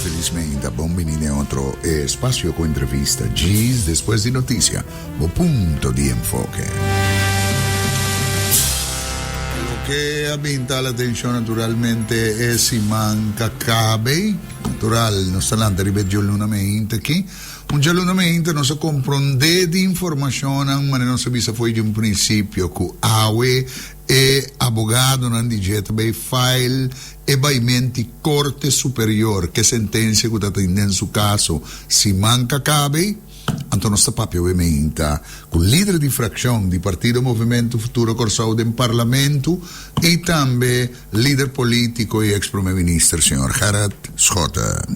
Felis meinta, bon bini den otro espacio cu entrevista djis despues di noticia, bo punto di enfoke. Loke a bin tal atencion naturalmente e siman ca cabe, natural nos ta lanta riba e djoluna meinta aki, un djoluna meinta nos a compronde di informacionnan manera nos a bisa fo'i di un principio cu awe E abogadonan di dje ta bay file e baimenti Corte Superior ke sentencia cu ta tin den su caso siman ca cabe. Anto nos ta papia awe meinta cu lider di fraccion di Partido Movimento Futuro Corsou den Parlamento y tambe lider politico y ex Prome Minister señor Gerrit Schotte.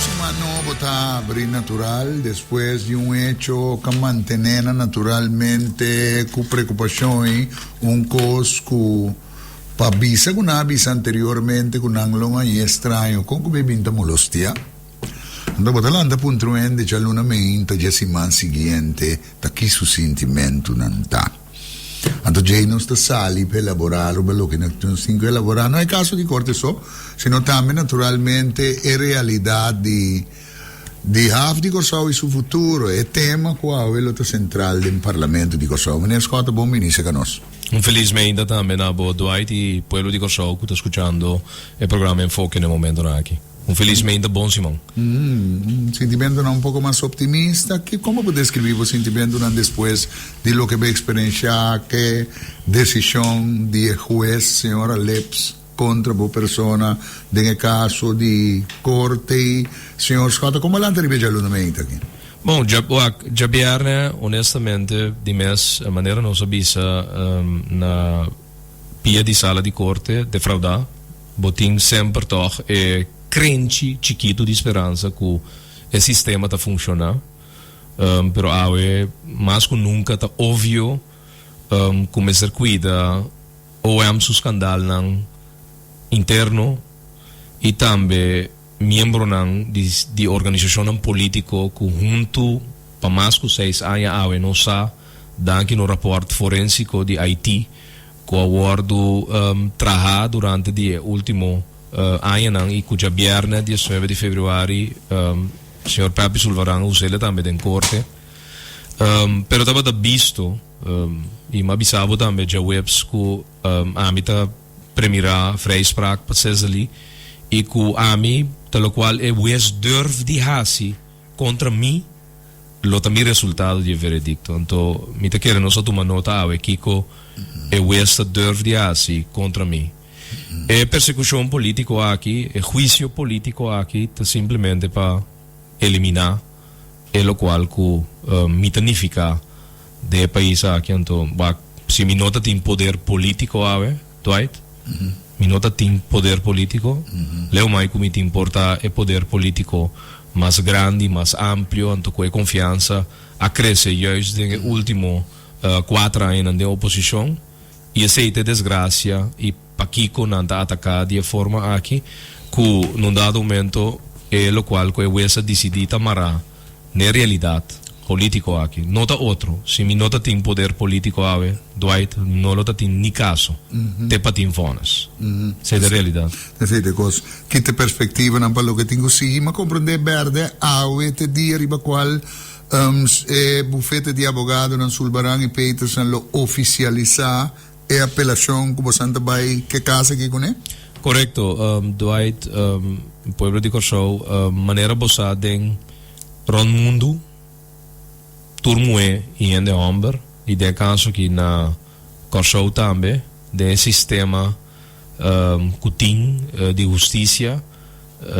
Siman nobo ta abri natural despues di un hecho ka mantené nan naturalmente ku preokupashon i un kos ku pa bisa ku nan a bisa anteriormente ku nan lo hañ'é straño kon ku mi bin ta molostiá. Anto bo ta lanta puntra un hende djaluna meinta dje siman siguiente ta ki su sintimentunan ta. Anto djei nos ta sali pa elaborá riba loke nos tin ku elaborá, no e kaso di korte so, sino tambe naturalmente e realidat di di haf di Kòrsou i su futuro, e tema ku awe lo ta sentral den Parlamento di Kòrsou. Meneer Schotte, bon bini serka nos. Un felis meinta tambe na bo Dwight i pueblo di Kòrsou ku ta skuchando e programa Enfoke na e momentonan aki. Un felis meinta bon Simon. Un sintimentonan un poko mas optimista. Ki komo bo deskribí bo sintimentonan despues di loke bo eksperenshá ke desishon di e hues señora Lips kontra bo persona den e kaso di korte i señor Schotte? Komo a lanta riba e djaluna meinta aki? Bon, wak, djabièrnè honestamente di mes manera nos a bisa na pia di sala di korte defraudá. Bo tin semper tòg e krenchi chikitu di speransa ku e sistema ta funshoná. Pero awe mas ku nunka ta ovio ku mester kuida OM su skandalnan interno i tambe miembronan di organisashonnan polítiko ku huntu pa mas ku seis aña awe nos sa danki na un rapòrt forensiko di IT ku a wòrdu trahá durante di e último añanan i ku djabièrnè diesnuebe di febrüari señor Peppy Sulvaran a us'el tambe den korte. Pero tabata bisto i mi a bisa bo tambe djaweps ku ami ta premirá vrijspraak pa Cezely i ku ami ta lokual e wes durf di hasi kontra mi lo ta mi resultado di e veredicto. Anto mi ta kere nos a tuma nota awe kico e hues ta durf di haci contra mi. E persecucion politico aki, e huicio politico aki ta simplemente pa elimina e locual cu mi ta nifica den e pais aki. Anto wak si mi no ta tin poder politico awe, Dwight, Mi no ta tin poder politico. Leo mai cu mi tin por ta e poder politico mas grandi, mas amplio, anto cu e confiansa a crece juist den e ultimo cuater añanan den oposicion. Y esey ta e desgracia y pakico nan ta ataca di e forma aki, cu na un dado momento e locual cu e hues a dicidi ta mara. N'e realidat politico aki no ta otro. Si mi no ta tin poder politico awe, Dwight no lo ta tin ni caso te pa tin vonnis. Esei ta e realidat. Esei ta e cos. Ki ta e perspectivanan pa loke tin cu sigui? Mi a comprende berde awe t'e dia riba cual e bufete di abogadonan Sulbaran y Peterson lo oficialisa E apelashon ku bosan ta bai ke kas aki kuné? Korekto, Dwight, pueblo di Kòrsou, manera bo sa den rònt mundu tur muhé i hende hòmber i den e kaso aki na Kòrsou tambe den e sistema ku tin di hustisia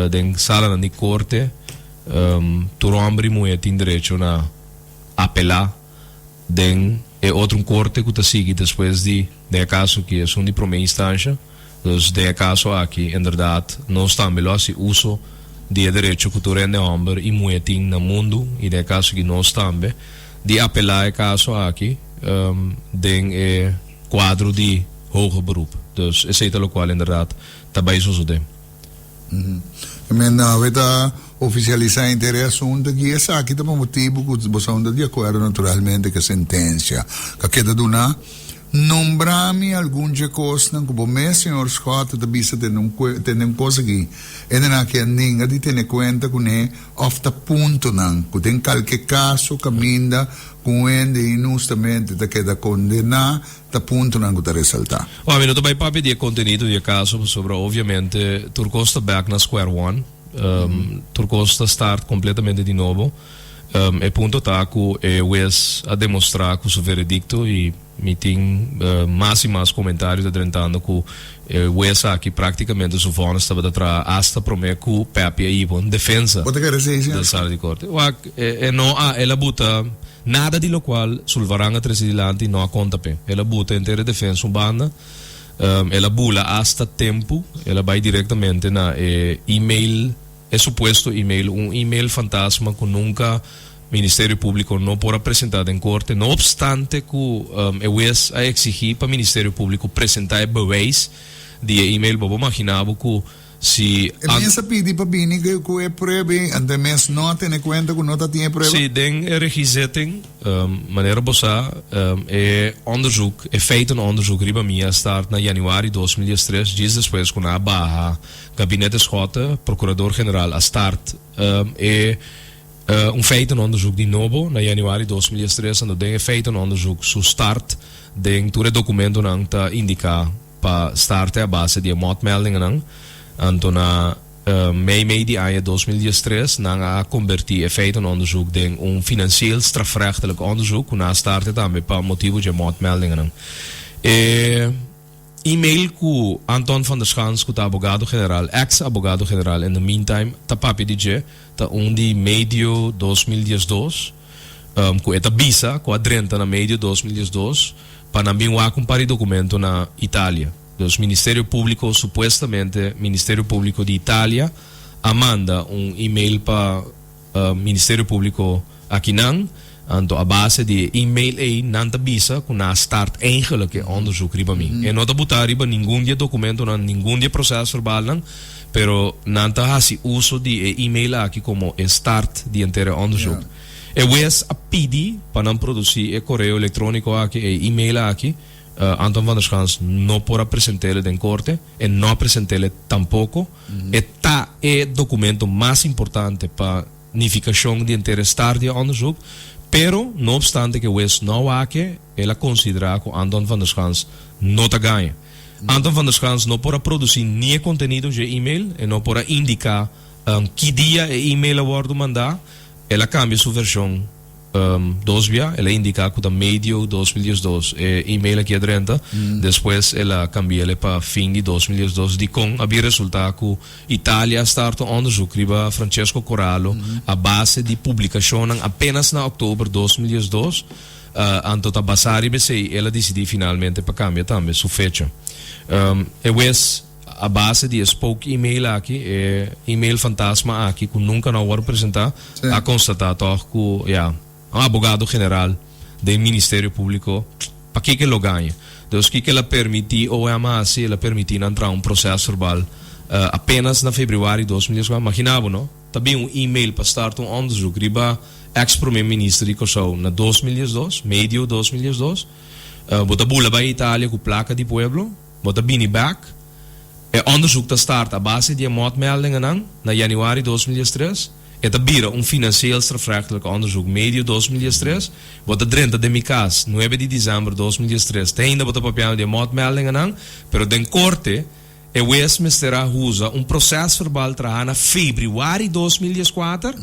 den salanan di korte tur hòmber i muhé tin derecho na apelá. Den e otro un korte ku ta sigui despues di den e kaso ki esun di promé instansha. Dus den e kaso aki inderdat nos tambe lo hasi uso di e derecho ku tur hende hòmber i muhé tin na mundu i den e kaso aki nos tambe di apelá e kaso aki den e kuadro di hoger beroep. Dus esei ta lokual inderdat ta bai sosodé. Men awe ta oficialisa henter e asunto aki. Esaki ta pa motibu cu boso ta di acuerdo naturalmente cu e sentencia cu a keda duna. Nombra mi algun dje kosnan ku bo mes, señor Schotte, ta bisa tende un tende un kos aki. Hendenan aki a ninga di tene kuenta kuné òf ta puntonan ku den kalke kaso kaminda ku un hende inhustamente ta keda kondená ta puntonan ku ta resaltá. Bon, mi no ta bai papia di e kontenido di e kaso pasobra obviamente tur kos ta bèk na square one. Tur kos ta start kompletamente di nobo. E punto ta ku e hues a demostrá ku su veredikto i mi tin mas i mas komentario ta drentando ku e hues aki praktikamente su vònis tabata traha asta promé ku Peppy a hiba un defensa Bo ta kere esei, señor? den sala di korte. Wak, e no a, el a buta nada di lokual Sulvaran a trese dilanti no a konta p'e. El a buta henter e defensa un banda, el a bula asta tempu, el a bai direktamente na e email. E supuesto email, un email fantasma cu nunca Ministerio Publico no por a presenta den corte, no obstante cu e huez a exigi pa Ministerio Publico presenta e bewijs di e email. Bo por magina bo cu si. E mes a pidi pa bini cu e prueba y anto e mes no a tene cuenta cu no ta tin e prueba? Si, den e regiezitting, manera bo sa, e onderzoek, e feitenonderzoek riba mi a start na januari 2013, djis despues cu nan a baha Gabinete Schotte, Procurador General a start e un feitenonderzoek di nobo na januari 2013 anto den e feitenonderzoek su start den tur e documentonan ta indica pa starte a base di e motmeldingennan anto na mei mei di aña 2013 nan a conberti e feitenonderzoek den un financieel strafrechtelijk onderzoek cu nan a starte tambe pa motibo dje motmeldingennan. E. E-mail ku Anton van der Schans ku ta abogado general, ex abogado general in the meantime, ta papia di dje, ta un di medio 2012, ku e ta bisa ku a drenta na medio 2012 pa nan bin wak un par di dokumento na Italia. Dus Ministerio Públiko, supuestamente Ministerio Públiko di Italia a manda un e-mail pa. Ministerio Publico akinan, anto a base di e e-mail ei nan ta bisa cu nan a start eigenlijk e onderzoek riba mi. E no ta buta riba ningun di e documentonan, ningun di e procesverbalnan, pero nan ta haci uso di e e-mail aki como e start di henter e onderzoek. E huez a pidi pa nan produci e correo electronico aki, e e-mail aki, Anton van der Schans no por a presentele den corte, e no a presentele tampoco. E ta e documento mas importante pa nificacion di henter e start di e onderzoek, pero no obstante cu e huez no a wak e, el a considera cu Anton van der Schans no ta gaña. Anton van der Schans no por a produci ni e contenido dje e-mail, e no por a indica ki dia e e-mail a wordo manda, el a cambia su version. Dos bia el a indica cu ta medio 2012 e email aki a drenta, despues el a cambiele pa fin di 2012. Dicon a bin resulta cu Italia a start un onderzoek riba Francesco Corallo a base di publicacionnan apenas na october 2012, anto ta basa riba esey el a dicidi finalmente pa cambia tambe su fecha. E huez. A base di e spook email aki, e email fantasma aki ku nunka no a wòrdu presentá, a konstatá tòg ku ya, un abogado general den Ministerio Públiko, pakiko e lo gaña? Dus kiko el a permití OM hasi? El a permití nan traha un prosèsverbal apenas na febrüari 2014. Maginá bo, no? Ta bin un email pa start un onderzoek riba eks promé minister di Kòrsou na 2012, medio 2012. Bo ta bula bai Italia ku plaka di pueblo. Bo ta bini bek. E onderzoek ta start a base di e motmeldingennan na januari 2013. E ta bira un financieel strafrechtelijk onderzoek medio 2013. Bo ta drenta den mi kas nuebe di december 2013. Te ainda bo ta papiando di e motmeldingennan, pero den korte e hues mester a usa un procesverbaal traha na februari 2014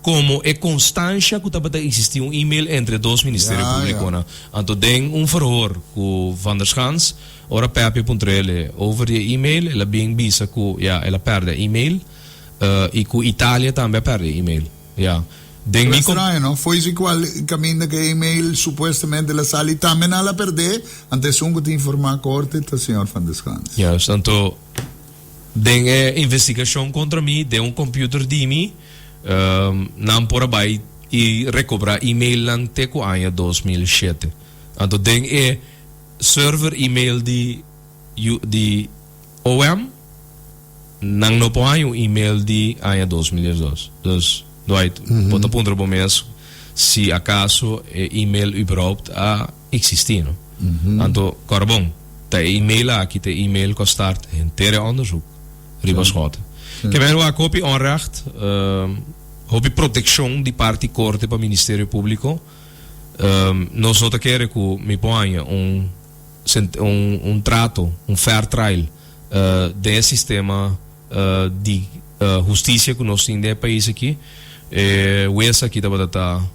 komo e konstansha ku tabata eksistí un email entre e dos Ministerio Públikonan. Anto den un verhoor ku Van der Schans, ora Pepe puntr'el over di e email, el a bin bisa ku ya, el a pèrdè e email i ku Italia tambe a pèrdè e email. Ya. Den mi. Straño, no? Fo'i si kual kaminda ku e email supuestamente el a sali tambe nan a pèrdè, anto esun ku ta informá korte ta señor Van der Schans. Juist. Anto den e investigashon kontra mi, den un computer di mi, Nan por a bai i rekobrá e-mailnan te ku aña 2007. Anto den e server e-mail di di OM nan no por haña un e-mail di aña 2012. Dus Dwight, bo ta puntra bo mes si akaso e e-mail überhaupt a eksistí, no? Anto kòrda bon, ta e email aki ta e email ku a start henter e onderzoek riba Schotte. Ke men wak hopi onrecht, hopi protekshon di parti korte pa Ministerio Públiko. Nos no ta kere ku mi por haña un un trato, un fair trial den e sistema di hustisia ku nos tin den e pais aki. E wes aki tabata ta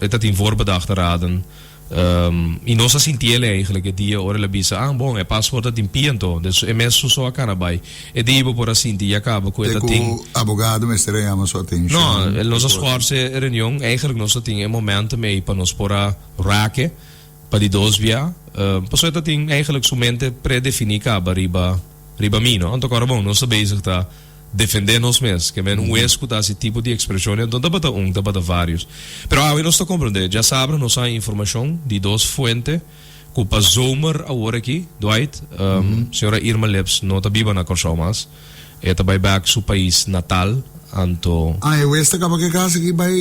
e ta tin voorbedachte raden i nos a sinti el eigenlijk e dia ora el a bisa, ah bon e paspoort ta tin pia anto, dus e mes su so a kana bai. E dia bo por a sinti ya kaba ku e ta tin. Te ku abogado mester a yama su atenshon. No, nos a schors e reunion, eigenlijk nos a tin e momentum ei pa nos por a rake pa di dos bia, pasobra e ta tin eigenlijk su mente predefiní kaba riba riba mi, no. Anto kòrda bon, nos ta bezig ta defendé nos mes, ke men un wes ku ta hasi tipo di ekspreshon anto tabata un, tabata vários. Pero awe nos ta komprendé, djasabra nos a haña informashon di dos fuente ku pa zomer awor aki, Dwight, señora Irma Lips no ta biba na Kòrsou mas, e ta bai bèk su pais natal, anto. Ah, e wes ta kaba ku e kas aki bai.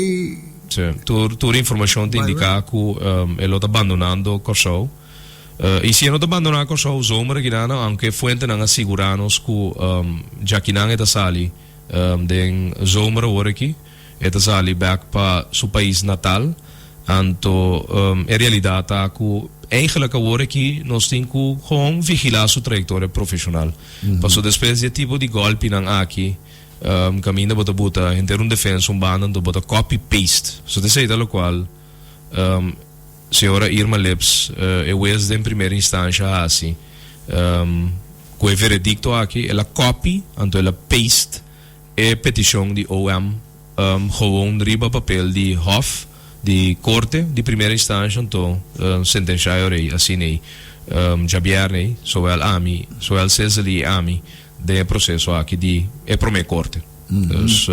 Sí, tur tur informashon ta indiká ku e lo ta bandonando Kòrsou. I si e no ta bandoná Kòrsou zomer akinan, aunke fuentenan a sigurá nos ku djakinan e ta sali den zomer awor aki, e ta sali bèk pa su pais natal. Anto e realidat ta ku eigenlik awor aki nos tin ku gewoon vigilá su trayektoria profeshonal. Pasobra despues di e tipo di gòlpinan aki kaminda bo ta buta henter un defensa un banda anto bo ta copy paste. So ta esei ta lokual Señora Irma Lips, e hues den primera instancia a haci cu e veredicto aki, el a copy anto el a paste e peticion di OM gewoon riba papel di Hof di Corte di primera instancia anto sentencia e ora asina ey djabierne ey, zowel ami, zowel Cecily y ami den e proceso aki di e prome corte. Dus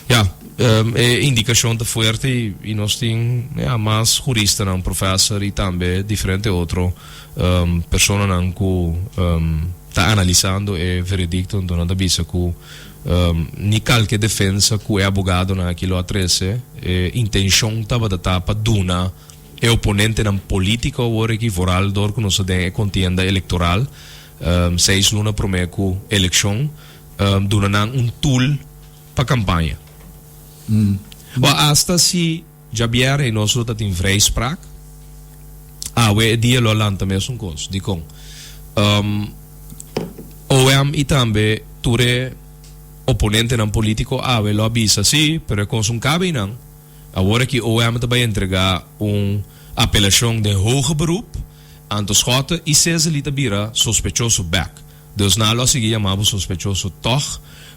ya, e indicacion ta fuerte y nos tin ya mas juristanan, professor y tambe diferente otro personanan cu ta analisando e veredicto, enton nan ta bisa cu ni calke defensa cu e abogadonan aki lo a trece, e intencion tabata ta pa duna e oponentenan politico awor aki, vooral door cu nos ta den e contienda electoral, seis luna prome cu eleccion, duna nan un tool pa campaña. O hasta si djabièrnè nos lo ta tin vrijspraak, awe e dia lo a lanta mesun cos. Dicon? OM y tambe tur e oponentenan politico awe lo a bisa si, pero e cos un cabe eynan. Awor aki OM ta bay entrega un apelacion den hoger beroep, anto Schotte y Cezely ta bira sospechoso bek. Dus nan lo a sigui yama bo sospechoso tòg,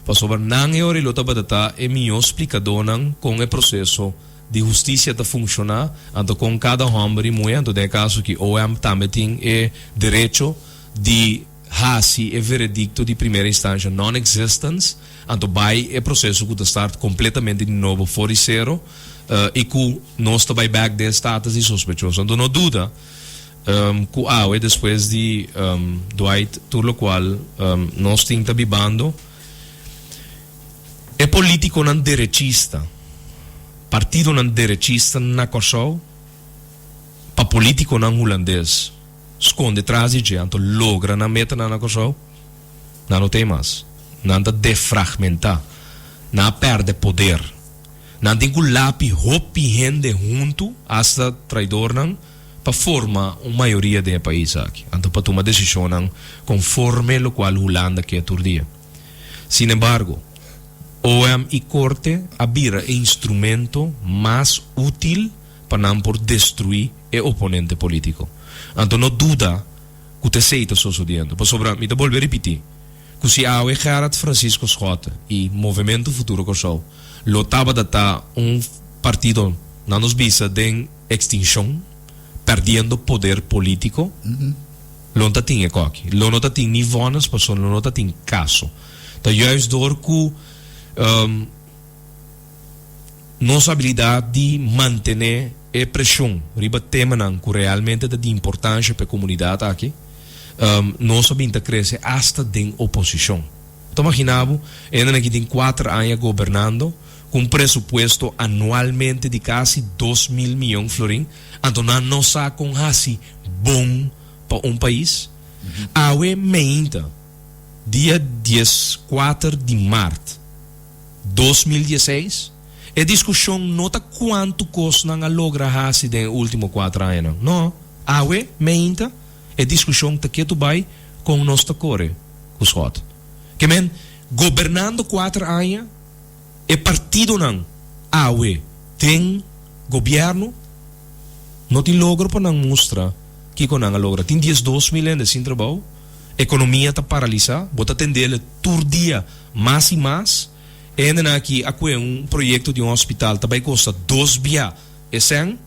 pasobra nan e ora lo tabata ta e mihó splikadónan kon e proseso di hustisia ta funshoná, anto kon kada hòmber i muhé, anto den e kaso aki OM tambe tin e derecho di hasi e veredikto di primera instansha non-existence, anto bai e proseso ku ta start kompletamente di nobo for di sero i ku nos ta bai bèk den e status di sospechoso. Anto no duda. Ku awe despues di Dwight tur lokual nos tin ta bibando, e politikonan derechista, partidonan derechista na Kòrsou pa politikonan hulandes skonde tras di dje anto logra nan metanan na Kòrsou, nan no ta ei mas. Nan ta defragmentá. Nan a pèrdè poder. Nan tin ku lapi hopi hende huntu, asta traidornan, pa forma un mayoria den e pais aki, anto pa tuma desishonnan konforme lokual Hulanda ke tur dia. Sinembargo, OM i Korte a bira e instrumento mas útil pa nan por destruí e oponente polítiko. Anto no duda ku ta esei ta sosodiendo, pasobra mi ta bolbe ripití ku si awe Gerard Francisco Schotte i Movementu Futuro Kòrsou lo tabata ta un partido, nan nos bisa den Extincion, perdiendo poder politico, lo no ta tin e koki. Lo no ta tin ni vonnis pasobra lo no ta tin caso. Ta juist door cu nos habilidad di mantene e presion riba temanan cu realmente ta di importancia pa e comunidad aki, nos a bin ta crece hasta den oposicion. Ta magina bo, hendenan aki tin cuater aña gobernando. ku un presupuesto anualmente di kasi 2000 miyon florin, anto nan no sa kon hasi bon pa un pais? Awe meinta, dia 14 di mart 2016, e diskushon no ta kuantu kos nan a logra hasi den e último kuater añanan. No, awe meinta e diskushon ta ketu bai kon nos ta kore ku Schotte. Ke men, gobernando kuater aña, e partidonan awe den gobièrnu no tin logro pa nan mustra kiko nan a logra. Tin 12.000 hende sin trabou, ekonomia ta paralisá, bo ta tend'el tur dia mas i mas. E hendenan aki a kue un proyekto di un hospital ta bai kosta dos bia e sèn.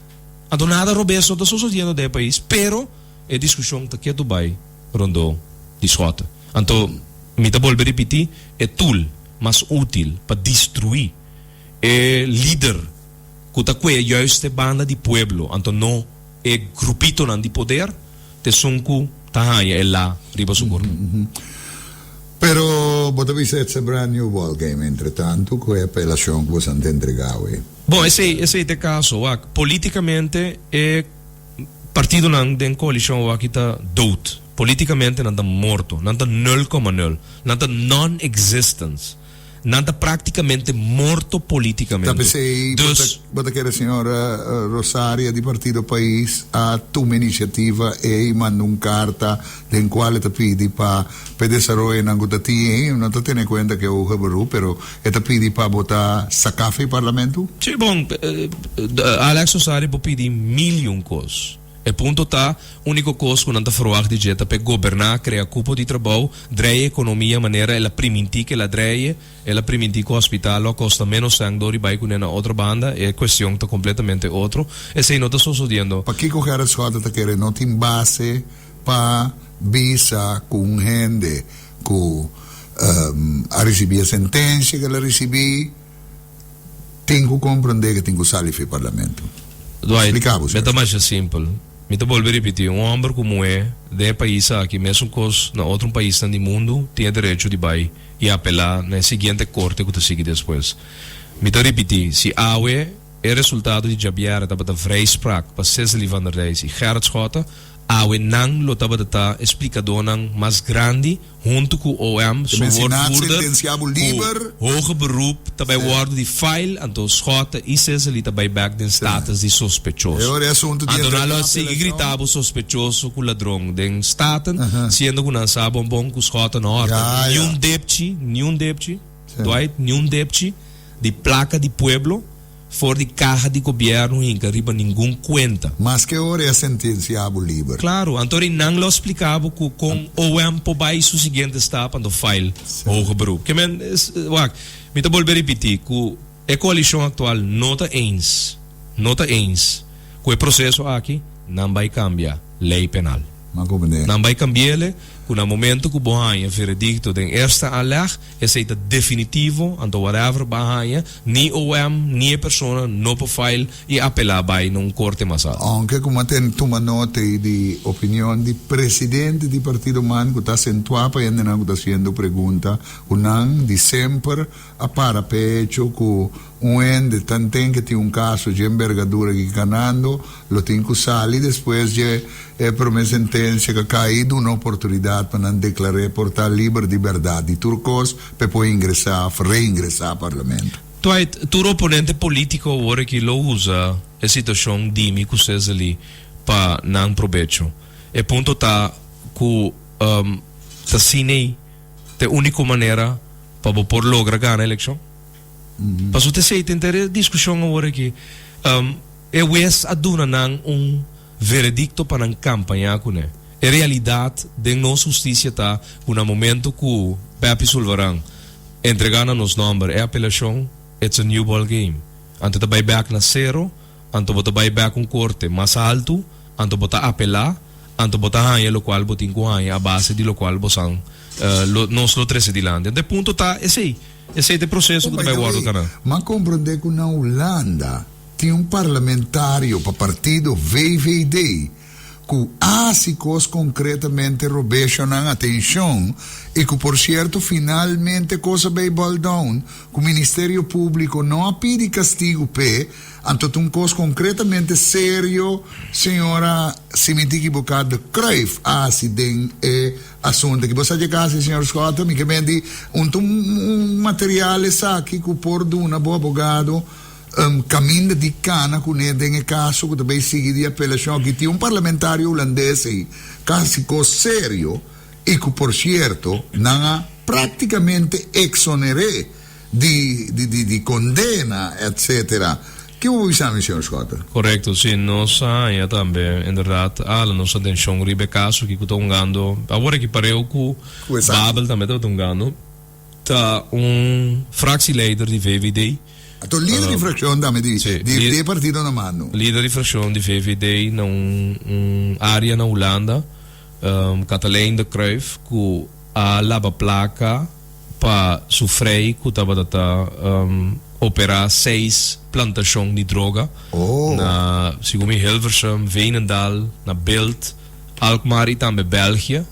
Anto nada robes no ta sosodiendo den e pais, pero e diskushon ta ketu bai rondó di Schotte. Anto mi ta bolbe ripití, e tool mas útil pa destruí e lider ku ta kue juist e banda di pueblo, anto no e grupitonan di poder, ta esun ku ta haña e la riba su kurpa. Pero bo ta bisa it's a brand new ball game entretantu ku e apelashon ku boso a entregá awe. Bon, esei esei ta e kaso. Wak, politikamente e partidonan den koalishon awaki ta dood. Politikamente nan ta morto. Nan ta nul koma nul. Nan ta non-existence. Nan ta praktikamente morto Ta politikamente. p'esei bo ta Dus. bo ta kere señora Rosaria di Partido Pais a tuma inisiativa ei manda un karta den kual e ta pidi pa p'e desaroyonan ku ta tin ei, no ta tene kuenta ku e hoger beroep, pero e ta pidi pa bo ta saká fei parlamento? Sí, bon, Alex Rosaria por pidi mil i un kos. E punto ta, úniko kos ku nan ta ferwagt di dje ta p'e goberná, krea kupo di trabou, drei e ekonomia manera el a primintí ku el a drei. El a primintí ku hospital lo a kosta ménos sèn dor i bai kuné na otro banda. E kuestion ta kompletamente otro. Esei no ta sosodiendo. Pakiko Gerrit Schotte ta kere no tin base pa bisa ku un hende ku a risibí e sentensia ku el a risibí tin ku komprendé ku tin ku sali for e parlamento? Dwight, Splika bo, mi señor ta Schotte. masha simpel. Mi ta bolbe ripití, un hòmber ku muhé den e pais aki, mesun kos na otro paisnan di mundu, tin e derecho di bai i apelá na e siguiente korte ku ta sigui despues. Mi ta ripití, si awe e resultado di djabièrnè tabata vrijspraak pa Cecily van der Dijs i Gerrit Schotte, awe nan lo tabata ta e splikadónan mas grandi huntu ku OM Te su men si nan woordvoerder sentensiá bo ku liber. hoger beroep ta bai Sí. wòrdu di file, anto Schotte i Cecily ta bai bèk den Sí. status di E sospechoso. ora e asuntu di Anto nan lo entregá a sigui apelashon. grita bo sospechoso ku ladron den Staten, Aha. siendo ku nan sa bon bon ku Schotte no hòrta Ja, ja. niun depchi, niun depchi, Sí. Dwight, niun depchi di plaka di pueblo. For di kaha di gobièrnu hinka riba ningun kuenta. Maske ora e a sentensiá bo liber. Klaru, anto ri nan lo splika bo ku kon OM por bai su siguiente stap anto file hoger beroep. Ke men, wak, mi ta bolbe ripití ku e koalishon aktual no ta eens, no ta eens ku e proseso aki, nan bai kambia lei penal. Nan comprende. Nan bai cambiele cu na momento cu bo haña veredicto den eerste aanleg, esey ta definitivo, anto whatever bo a haña, ni OM ni e persona no por file y apela bai na un corte mas alto. Aunke cu m'a ten tuma nota ey di opinion di presidente di partido man cu ta acentua pa hendenan cu ta haciendo pregunta cu nan di semper a para p'e hecho cu Un hende tanten ke tin un kaso dje enbergadura ki kanando, lo tin ku sali despues dje e promé sentensia ka kai i duna oportunidat pa nan deklar'é por ta liber di bèrdat di tur kos p'e por ingresá òf reingresá parlamento. Dwight, tur oponente polítiko awor aki lo usa e situashon dimi ku Cezely pa nan probecho. E punto ta ku ta sin'ei ta e úniko manera pa bo por logra gana elekshon. Pasobra ta esei ta henter e diskushon awor aki. E wes a duna nan un veredikto pa nan kampañá kuné. E realidat den nos hustisia ta ku na momento ku Pepi Sulvaran entregá na nos nòmber e apelashon, it's a new ball game. Anto ta bai bèk na sero, anto bo ta bai bèk un korte mas haltu, anto bo ta apelá, anto bo ta haña lokual bo tin ku haña a base di lokual bosan lo nos lo trese dilanti. Anto e punto ta esei. Esei ta e proseso ku ta bai wòrdu kana. M'a komprondé ku na Hulanda tin un parlamentario pa partido VVD. Ku a hasi kos konkretamente robesho nan atenshon i ku por sierto finalmente kos a bay ball down ku Ministerio Públiko no a pidi kastigu p'e, anto ta un kos konkretamente serio señora, si mi tin ekiboká, de Kruijf a hasi den e asuntu aki. Bo sa dje kasi, señor Schotte, mi ke men di un ta un material esaki ku por duna bo abogado Caminda di cana cune den e caso cu ta bay sigui di apelacion aki tin un parlamentario Hulandes ey casi cos serio y cu por cierto nan a practicamente exoner'e di di di condena etc. Ki bo bisa mi señor Schotte? Correcto, si, nos a haña tambe inderdaad a hala nos atencion riba e caso aki cu ta hungando awor aki pareu cu Babel tambe tabata hungando. Ta un fractieleider di VVD. Anto lider di fraccion tambe di di e partido na mando. Lider di fraccion di VVD na un un area na Hulanda, Catalijn de Kruijf, cu a laba placa pa su frei cu tabata ta opera seis plantacion di droga na, segun mi, Hilversum, Veenendaal, na Beeld, Alkmaar y tambe België.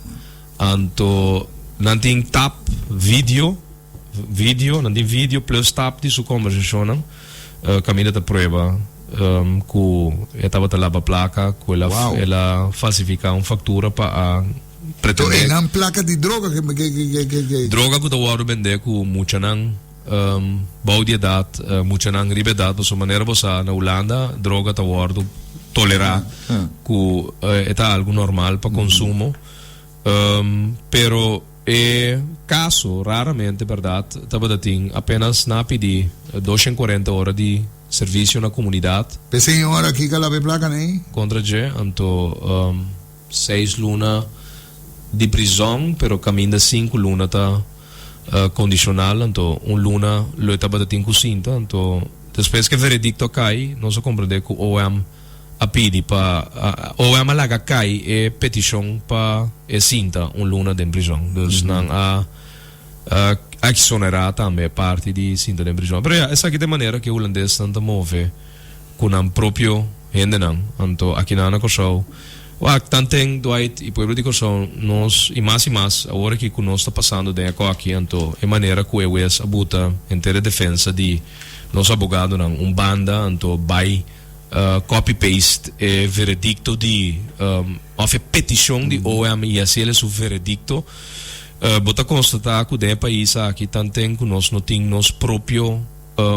Anto nan tin tap video, video, nan tin video plus tap di su conversacionnan caminda ta prueba cu e tabata laba placa, cu el a el a falsifica un factura pa a pretende. Anto einan placa di droga ke ke ke ke. Droga cu ta wordo bende cu muchanan bou di edad, muchanan riba edad, pasobra manera bo sa na Hulanda droga ta wordo tolera cu e ta algo normal pa consumo. Pero e caso raramente berdad tabata tin apenas na pidi 240 ora di servicio na comunidad. P'e señora kiko a laba e placa n'ey? Contra dje, anto seis luna di prizon, pero caminda sinku luna ta condicional, anto un luna lo e tabata tin cu sinta, anto despues cu e veredicto a cay nos a comprende cu OM. a pidi pa OM a laga kai e petishon pa e sinta un luna den prizon. Dus nan a exonerá tambe e parti di sinta den prizon. Pero ya, esaki ta e manera ku e hulandesnan ta move ku nan propio hendenan. Anto akinan na Kòrsou, wak, tanten Dwight i pueblo di Kòrsou nos, i mas i mas awor aki ku nos ta pasando den e kòki, anto e manera ku e wes a buta henter e defensa di nos abogadonan un banda, anto bai Copy paste e veredicto di of e peticion di OM y haciele su veredicto. Bo ta constata cu den e pais aki tanten cu nos no tin nos propio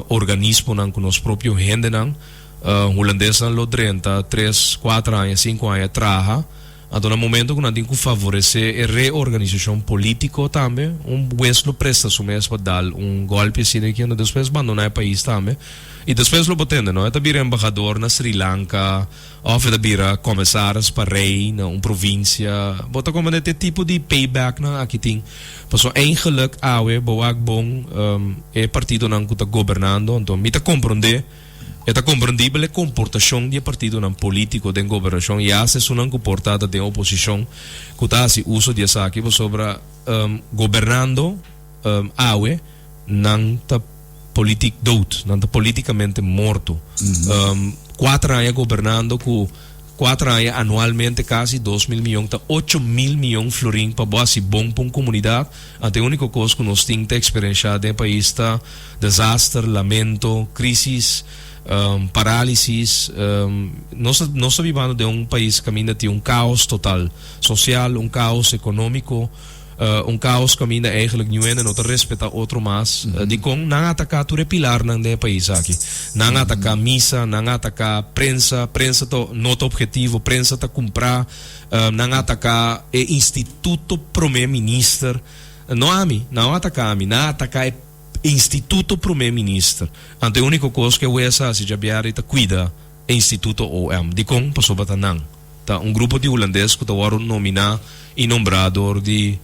organismonan cu nos propio hendenan, Hulandesnan lo drenta tres, cuater aña, cinco aña traha. Anto na momento cu nan tin cu favorece e reorganisacion politico tambe, un hues lo presta su mes pa dal un golpe asina aki, anto despues bandona e pais tambe. Y despues lo bo tende, no? E ta bira embahador na Sri Lanka, of e ta bira comisaris pa rey na un provincia. Bo ta comprende te tipo di paybacknan aki tin. Pasobra eigenlijk awe bo wak bon e partidonan cu ta gobernando, anto mi ta comprende. E ta komprendibel e komportashon di e partidonan polítiko den gobernashon i asta esunnan ku por ta ta den oposishon ku ta hasi uso di esaki pasobra gobernando awe nan ta politik dood, nan ta politikamente morto. Kuater aña gobernando ku kuater aña anualmente kasi 2000 miyon ta 8000 miyon florin pa bo hasi bon pa un komunidat. Anto e úniko kos ku nos tin ta eksperenshá den e pais ta desaster, lamento, crisis, parálisis. Nos ta nos ta bibando den un pais kaminda tin un kaos total, sosial, un kaos ekonómiko, un kaos kaminda eigenlijk niun hende no ta respetá otro mas. Dikon? Nan a ataká tur e pilarnan den e pais aki. Nan a ataká misa, nan a ataká prensa, prensa ta no ta objetivo, prensa ta kumprá, nan a ataká e instituto promé minister. No ami, nan no a ataká ami, nan a ataká e Instituto Prome Minister. Anto e unico cos cu e wes a haci djabièrdi ta cuida e Instituto OM. Dicon? Pasobra ta nan. Ta un grupo di Hulandes cu ta wordo nomina y nombra door di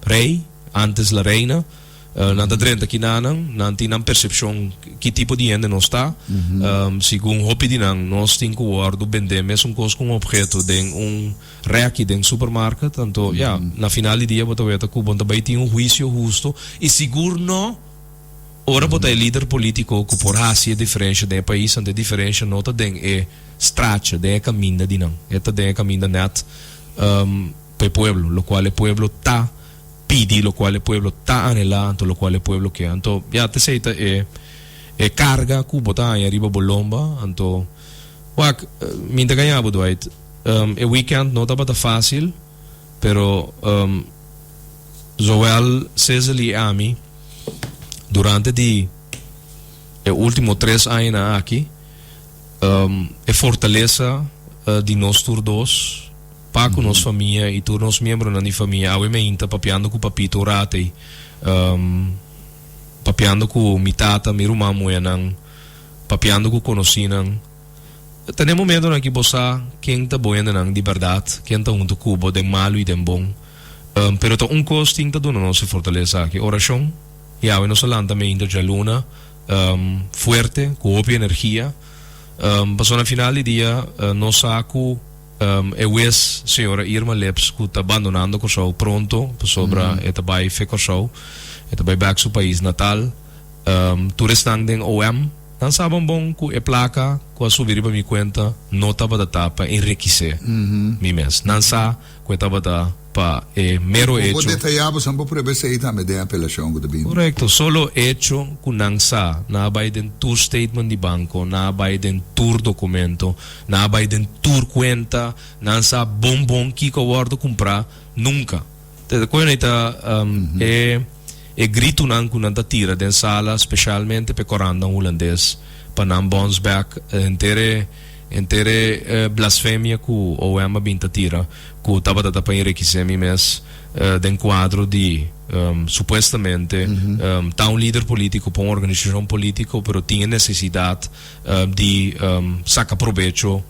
Rey, antes la Reina. Nan ta drenta kinanan, nan tin nan percepcion ki tipo di hende nos ta. Segun hopi di nan, nos tin cu wordo bende mesun cos cu un obheto den un. Rèki den supermarket, anto ya, na final di dia bo ta weta ku bo no ta bai tin un huisio husto i sigur no. Ora bo ta e lider politico cu por haci e diferencia den e pais, anto e diferencia no ta den e straatje, den e caminda di nan. E ta den e caminda net pa e pueblo, locual e pueblo ta pidi, locual e pueblo ta anhela, anto locual e pueblo ke. Anto, ya, t'esey ta e e carga cu bo ta haña riba bo lomba. Anto, wak, mi ta gaña bo, Dwight, e weekend no tabata facil, pero zowel Cecil y ami, Durante di e ultimo tres añanan aki, e fortalesa di nos tur dos pa ku nos famia i tur nos miembronan di famia awe meinta papiando ku papito un rato ei, papiando ku mi tata, mi ruman muhernan, papiando ku konosinan. Ta den momentonan aki bo sa ken ta bo hendenan di bèrdat, ken ta huntu ku bo den malu i den bon. Pero ta un kos tin ta duna nos e fortalesa aki, orashon. I awe nos a lanta meinta djaluna fuerte, ku hopi energia. Pasobra na final di dia nos sa ku e wes señora Irma Lips ku ta bandonando Kòrsou pronto pasobra e ta bai fe Kòrsou, e ta bai bèk su pais natal. Tur esnan den OM nan sa bon bon ku e plaka ku a subi riba mi kuenta no tabata ta pa enrikisé mi mes. Nan sa ku e tabata pa e mero Bo echo. detayá bo san por prueba esei tambe den apelashon ku ta bini. Korekto. Solo echo ku nan sa. Nan a bai den tur statement di banko, nan a bai den tur dokumento, nan a bai den tur kuenta, nan sa bon bon kiko a wòrdu kumprá. Nunka. Te koe nei ta e e gritunan ku nan ta tira den sala, speshalmente p'e korantan hulandes, pa nan bons bèk henter e henter e blasfemia ku OM a bin ta tira, ku tabata ta pa enrikisé mi mes den kuadro di supuestamente ta un lider polítiko pa un organisashon polítiko, pero tin e nesesidat di saka probecho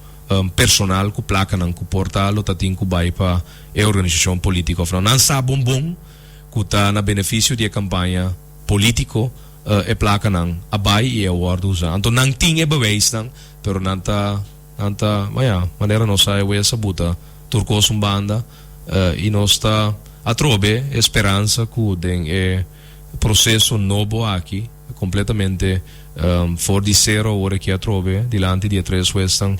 personal ku plakanan ku por ta lo ta tin ku bai pa e organisashon polítiko òf no. Nan sa bon bon ku ta na benefisio di e kampaña polítiko e plakanan a bai i a wòrdu usá. Anto nan tin e beweisnan, pero nan ta nan ta maya manera nos sa e wes a buta tur kos un banda i nos ta atrobe e speransa ku den e proseso nobo aki kompletamente for di sero awor aki atrobe dilanti di e tres huesnan.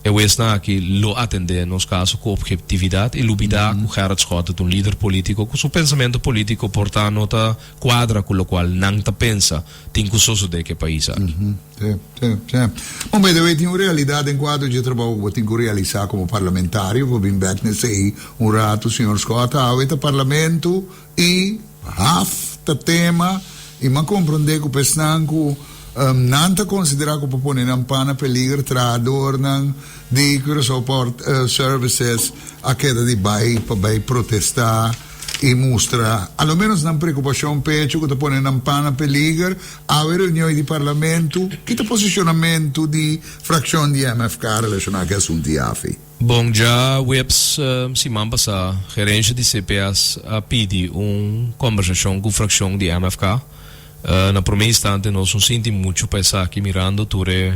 E huesnan aki lo atendé nos kaso ku objetividat i lubidá ku Gerrit Schotte ta un lider polítiko ku su pensamentu polítiko por ta no ta kuadra ku lokual nan ta pensa tin ku sosodé ku e pais aki. Sí, sí, sí. Bon, by the way, tin un realidat den kuadro dje trabou ku bo tin ku realisá komo parlamentario. Bo bin bèk na esei un ratu, señor Schotte. Awe ta parlamento i haf ta tema i m'a komprondé ku pa esnan ku nan ta konsiderá ku por pone nan pan na peliger, trahadornan di Curaçao Port Services a keda di bai pa bai protestá i mustra a lo ménos nan preokupashon pechu ku ta pone nan pan na peliger. Awe reunion di parlamento, ki ta posishonamentu di frakshon di MFK relashoná ku e asuntu di afi? Bon, djaweps siman pasá gerencia di CPS a pidi un combersacion cu fraccion di MFK. Na prome instante nos no sinti mucho pa esaki mirando tur e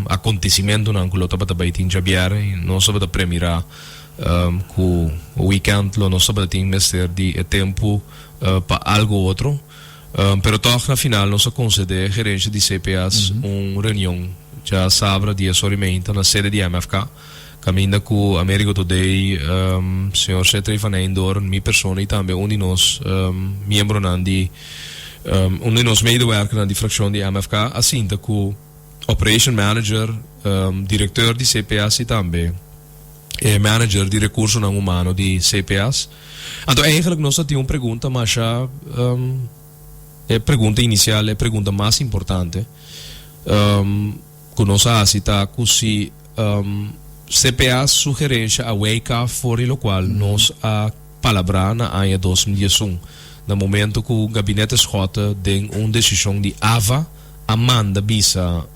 acontecimentonan cu lo tabata bay tin djabièrnè y nos tabata premira cu weekend lo nos tabata tin mester di e tempo pa algo otro. Pero tog na final nos a concede gerencia di CPS un reunion djasabra dies ora y meinta na sede di MFK caminda cu Amerigo Thodé, señor Cetrey van Eindhoorn, mi persona y tambe un di nos miembronan di un di nos medewerkernan di fraccion di MFK a sinta cu operation manager, directeur di CPS y tambe e manager di recursonan humano di CPS. Anto eigenlijk nos a tin un pregunta masha, e pregunta inicial, e pregunta mas importante cu nos a haci ta cu si CPS su gerencia a wake up for di locual nos a palabra na aña 2011 na momento cu Gabinete Schotte den un decision di AVA a manda bisa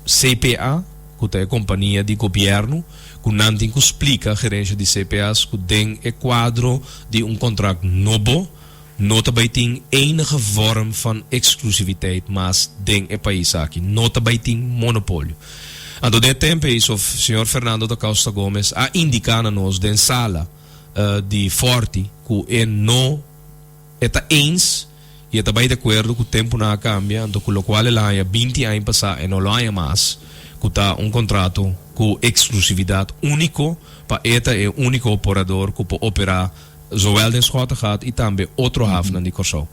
CPA, ku ta e kompania di gobièrnu, ku nan tin ku splika gerensha di CPS ku den e kuadro di un kontrakt nobo no ta bai tin enige vorm van exclusiviteit mas den e pais aki, no ta bai tin monopolio. Anto den e tempo ei so señor Fernando da Costa Gomez a indiká na nos den sala di Forti ku e no E ta eens. i e ta bai di akuerdo ku tempunan a kambia, anto ku lokual el a haña 20 aña pasá e no lo haña mas, ku ta un kontrato ku eksklusividat úniko pa e ta e úniko operador ku por operá zowel den Schottegat i tambe otro hafnan di Kòrsou.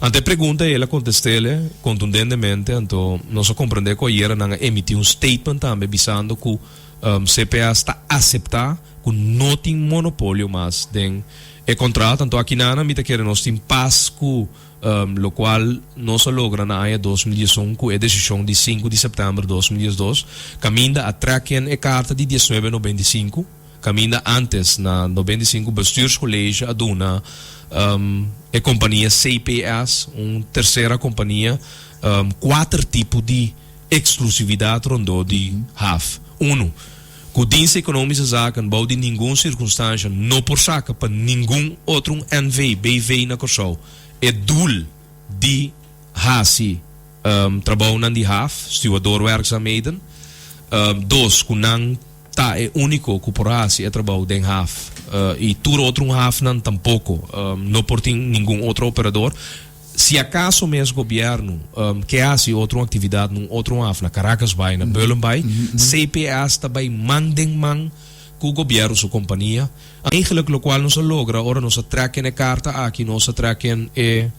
Anto e pregunta ei el a kontest'é kontundentemente, anto nos a komprendé ku ayera nan a emití un statement tambe bisando ku CPS ta aseptá ku no tin monopolio mas den e kontrato. Anto akinana mi ta kere nos tin pas ku lokual nos a logra na aña 2011 ku e desishon di 5 di sèptèmber 2012 kaminda a trèk in e karta di 1995. Kaminda antes na 95 Bestuurscollege a duna e kompania CPS, un tersera kompania, kuater tipo di eksklusividat rondó di haf. Unu, ku Dienst Economische Zaken bou di ningun sirkunstansha no por saka pa ningun otro un NV, BV na Kòrsou e doel di hasi trabounan di haf, stuwadoorwerkzaamheden. Dos, ku nan ta e úniko ku por hasi e trabou den haf i tur otro un hafnan tampoko no por tin ningun otro operador. Si akaso mes gobièrnu ke hasi otro un aktividat na un otro un haf, na Caracasbaai, na Bullenbaai, CPS ta bai man den man ku gobièrnu su kompania. Eigenlijk lokual nos a logra ora nos a trèk en e karta aki, nos a trèk en e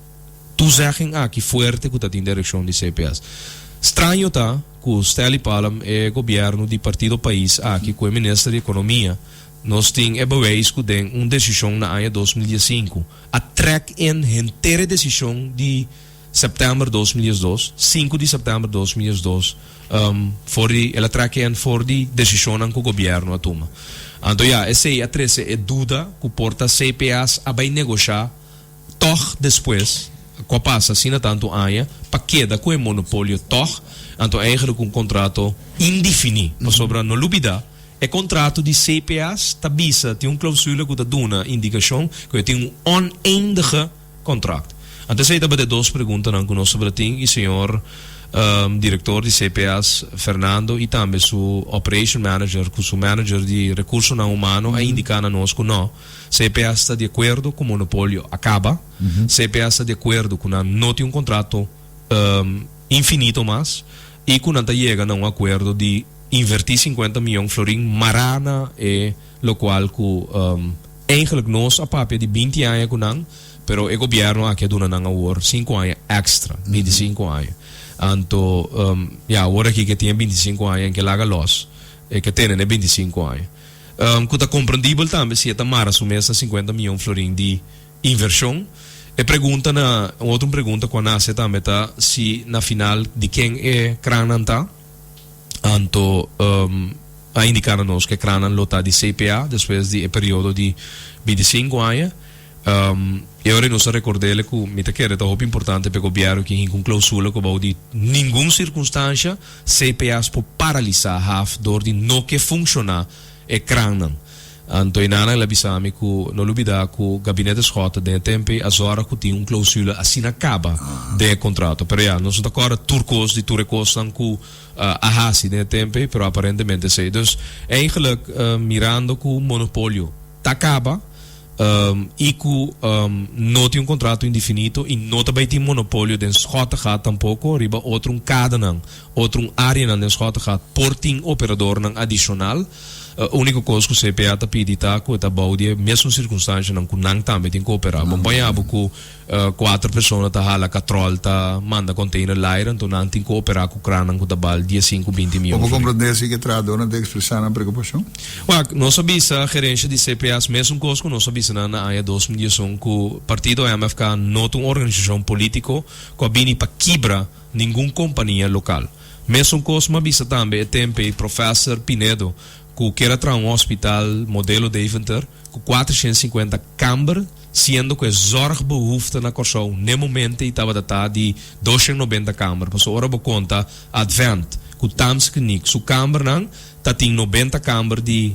toezegging aki fuerte ku ta tin direkshon di CPS. Straño ta ku Stanley Palm e gobièrnu di Partido Pais aki ku e minister di Ekonomia nos tin e bewijs ku den un desishon na aña 2015 a trèk in henter e desishon di sèptèmber 2012, 5 di sèptèmber 2012, for di el a trèk in for di desishonnan ku gobièrnu a tuma. Anto ya, esei a trese e duda ku por ta CPS a bai negoshá Tòg despues ku a pasa asina tantu aña pa keda ku e monopolio tòg, anto eigenlijk un kontrato indefiní. Pasobra no lubidá, e kontrato di CPS ta bisa, tin un klausula ku ta duna indikashon ku e tin un oneindige kontrakt. Anto esei tabata e dos preguntanan ku nos tabata tin i señor direktor di CPS, Fernando, i tambe su operation manager ku su manager di rekursonan humano a indiká na nos ku nò. CPS ta di akuerdo ku monopolio a kaba. CPS ta di akuerdo ku nan no tin un kontrato infinito mas i ku nan ta yega na un akuerdo di invertí 50 mion florin mará na e lokual ku eigenlik nos a papia di 20 aña ku nan, pero e gobièrnu aki a duna nan awor 5 aña èkstra, 25 aña. Anto, ya, awor aki ke tin e 25 aña en ke laga lòs, e ke tene na e 25 aña. Ku ta komprendibel tambe si e ta mara su mes na 50 mion florin di invershon. E pregunta na, un otro pregunta ku a nase tambe ta si na final di ken e krannan ta. Anto a indiká na nos ku e krannan lo ta di CPA despues di e periodo di 25 aña. E ora nos a rekord'é ku mi ta kere ta hopi importante pa e gobièrnu ki hinka un klousula ku bou di ningun sirkunstansha CPS por paralisá haf dor di no ke funshoná e krannan. Anto e nana el a bisa mi ku no lubidá ku Gabinete Schotte den e tempu ei a zòrg ku tin un klousula asina kaba den e kontrato. Pero ya, nos no ta kòrda tur kos di tur e kosnan ku a hasi den e tempu ei, pero aparentemente esei. Dus, eigenlijk mirando ku monopolio ta kaba, I ku no tin un kontrato indefinito i no ta bai tin monopolio den Schottegat tampoko riba otro un kadanan, otro un áreanan den Schottegat por tin operadornan adishonal. Úniko kos ku CPA ta pidi ta ku e ta bou di e mesun sirkunstanshanan ku nan tambe tin ku operá. Bon paña bo ku Kuater persona ta hala katròl ta manda container laira, anto nan tin ku operá ku krannan ku ta bal 15, 20 mion Bo por komprendé si ke trahadónan ta ekspresá nan preokupashon? Wak, nos a bisa gerensha di CPS mesun kos ku nos a bisa nan na aña 2011 ku partido MFK no ta un organisashon polítiko ku a bini pa kibra ningun kompania lokal. Mesun kos m'a bisa tambe e tempe ei Professor Pinedo ku kier a traha un hospital modelo Deventer ku 450 kamber, Siendo ku e zorgbehoefte na Kòrsou n'e momente i tabata ta di 290 kamber, pasobra ora bo konta Advent ku Tamskliniek su kambernan ta tin 90 kamber di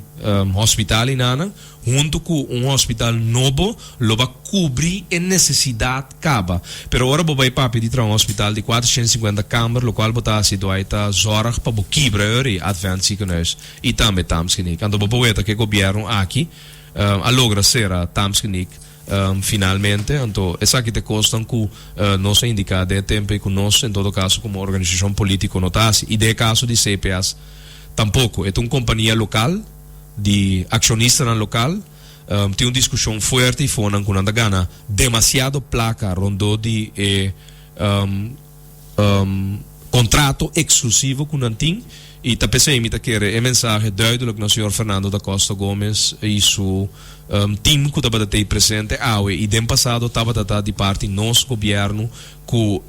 hospital einanan, huntu ku un hospital nobo lo ba kubri e nesesidat kaba. Pero ora bo bai papia di traha un hospital di 450 kamber lokual bo ta hasi dwai ta zorg pa bo kibra eur i Advent Ziekenhuis i tambe Tamskliniek. Anto bo por weta ku e gobièrnu aki a logra sera Tamskliniek. Finalmente, anto esaki ta e kosnan ku nos a indiká den e tempu ei ku nos, en todo kaso komo organisashon polítiko, no ta hasi. I den e kaso di CPS tampoko. E ta un kompania lokal, di akshonistanan lokal. Tin un diskushon fuerte ifonan ku nan ta gana demasiado plaka rondó di e Contrato exclusivo cu nan tin y ta p'esey mi ta kere e mensahe duidelijk na señor Fernando da Costa Gomez y su team cu tabata tey presente awe y den pasado tabata ta di parti nos gobierno cu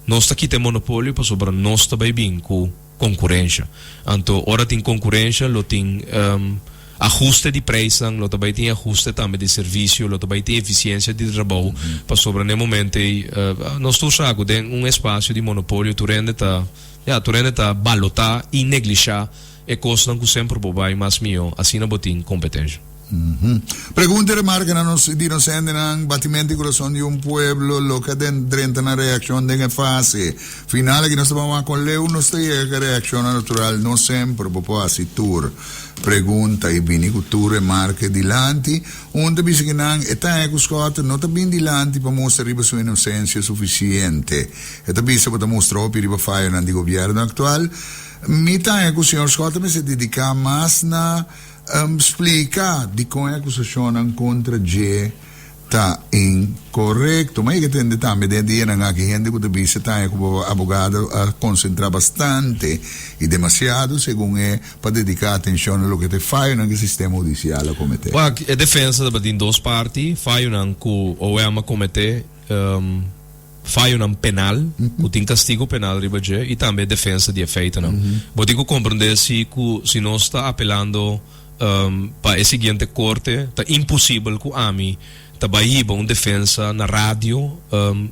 nos ta kita e monopolio pasobra nos ta bay bin cu konkurensha. Anto ora tin konkurensha lo tin ahuste di preisnan, lo ta bai tin ahuste tambe di servisio, lo ta bai tin efisiensia di trabou, pasobra na e momento ei nos tur sa ku den un espasio di monopolio tur hende ta, ya, tur hende ta balotá i neglishá e kosnan ku semper bo bai mas mihó, asina bo tin kompetensha. Pregunta y remarca na nos di nos hendenan, Batimento di curason di un pueblo, loke a den drenta na reaccion den e fase final aki nos ta ban wak con leu nos ta yega cu e reaccionnan natural, no semper bo por haci tur pregunta y bini cu tur remarke dilanti. Un ta bisa ki nan e ta haña cu Schotten no ta bin dilanti pa mustra riba su inocencia suficiente. E ta bisa bo ta mustra hopi riba fayonan di gobierno actual. Mi ta haña cu señor Schotten mester dedica mas na. Splika dikon e akusashonnan kontra dje ta inkorekto. Ma yega tende tambe den e dianan aki hende ku ta bisa ta haña ku bo abogado a konsentrá bastante i demasiado, segun e, pa dediká atenshon na loke ta e fayonan ku e sistema hudisial a kometé. Wak, e defensa tabatin dos parti, fayonan ku OM a kometé. Fayonan penal, ku tin kastigo penal riba dje, i tambe defensa di e feitonan. Bo tin ku komprendé si ku si nos ta apelando pa e siguiente korte, ta imposibel ku ami ta bai hiba un defensa na radio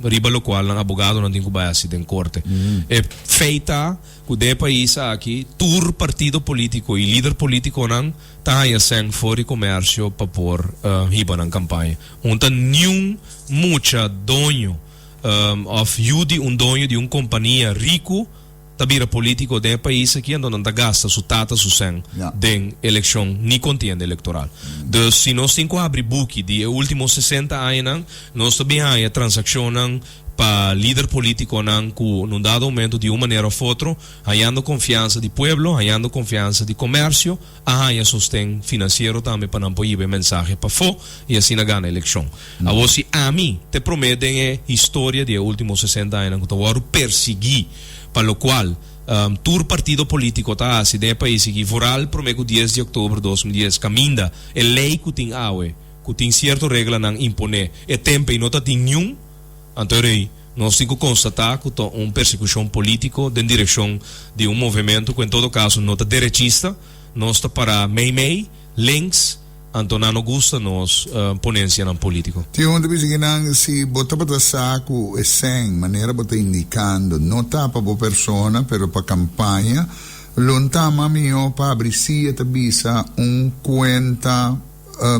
riba lokual nan abogadonan tin ku bai hasi den korte. E feit ta ku den e pais aki tur partido polítiko i lider polítikonan ta haña sèn for di komersio pa por hiba nan kampaña. Un ta niun mucha doño of yu di un doño di un kompania riku ta bira politiko den e pais aki anto nan ta gasta su tata su sèn den elekshon ni kontienda elektoral. Dus si nos tin ku habri buki di e ultimo sesenta añanan nos ta bin haña transakshonnan pa lider politikonan ku na un dado momento di un manera of otro hañando konfiansa di pueblo, hañando konfiansa di komersio, a haña sosten finansiero tambe pa nan por hiba e mensahe pafó i asina gana elekshon. Awor si ami ta e promé den e historia di e último sesenta añanan ku ta wòrdu persiguí pa lokual tur partido polítiko ta hasi den e pais aki, vooral promé ku dies di òktober 2010 kaminda e lei ku tin awe ku tin sierto reglanan imponé e tempu ei no ta tin niun, anto e rei. Nos tin ku konstatá ku ta un persekushon polítiko den direkshon di un movementu ku en todo kaso no ta derechista. Nos ta pará mei-mei, links, anto nan no gusta nos ponensianan polítiko. Tin un ta bisa ki nan, si bo tabata sa ku e sèn, manera bo ta indikando, no ta pa bo persona, pero pa kampaña, lo n'ta mas mihó pa abri sia ta bisa un kuenta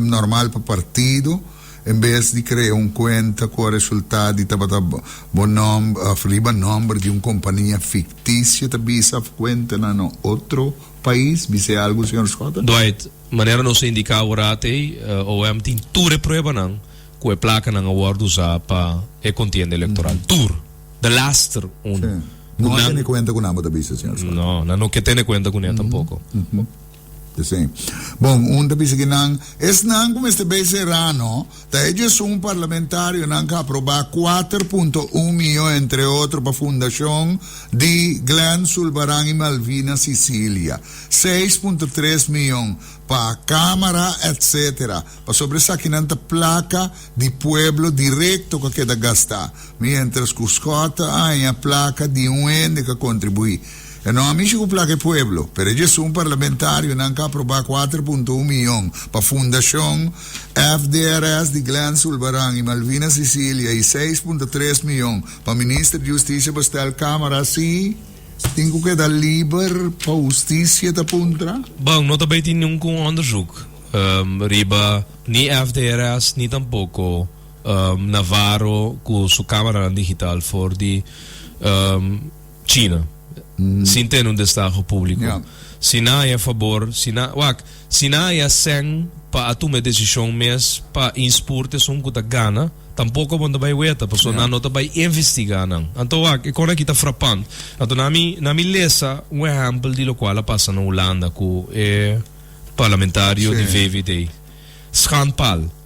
normal pa partido, En bes di krea un kuenta ku a resultá di tabata bo nòmber òf riba nòmber di un kompania fiktisio ta bisa òf kuentanan na otro pais, bis'é algu señor Schotten? Dwight, manera nos a indiká awor ei, OM tin tur e pruebanan ku e plakanan a wòrdu usá pa e kontienda elektoral. Tur. De laster un. Sí. No a tene kuenta ku nan bo ta bisa, señor Schotten? No, nan no ke tene kuenta kuné tampoko. Esei. Bon, un ta bisa ki nan, esnan ku mester bay Serrano, ta e djesun parlamentarionan ku a aprobá 4.1 miyon entre otro pa fundashon di Glenn Sulvaran i Malvina Cicilia, 6.3 miyon pa Kámara etc. Pasobra esakinan ta plaka di pueblo direkto ku a keda gastá, miéntras ku Scott a haña plaka di un hende ku a kontribuí. E no a mishi ku plaka e pueblo, pero e djesun parlamentarionan ka aprobá 4.1 miyon pa Fundashon FDRS di Glenn Sulvaran i Malvina Cicilia i 6.3 miyon pa Minister di Hustisia bestel kamara si tin ku keda liber pa hustisia ta puntra. Bon, no ta bay tin ningun onderzoek riba ni FDRS ni tampoco Navarro ku su kamaranan digital for di China sin tene un destaho públiko. Si nan haña fabor, si nan, wak, si nan haña sèn pa a tuma e desishon mes pa inspurt esun ku ta gana, tampoko bo no ta bai weta, pasobra nan no ta bai investigá nan. Anto wak, e kon aki ta frapant. Anto na mi, na mi lesa un ehèmpel di lokual a pasa na Hulanda ku e parlamentario di VVD. Schandpaal.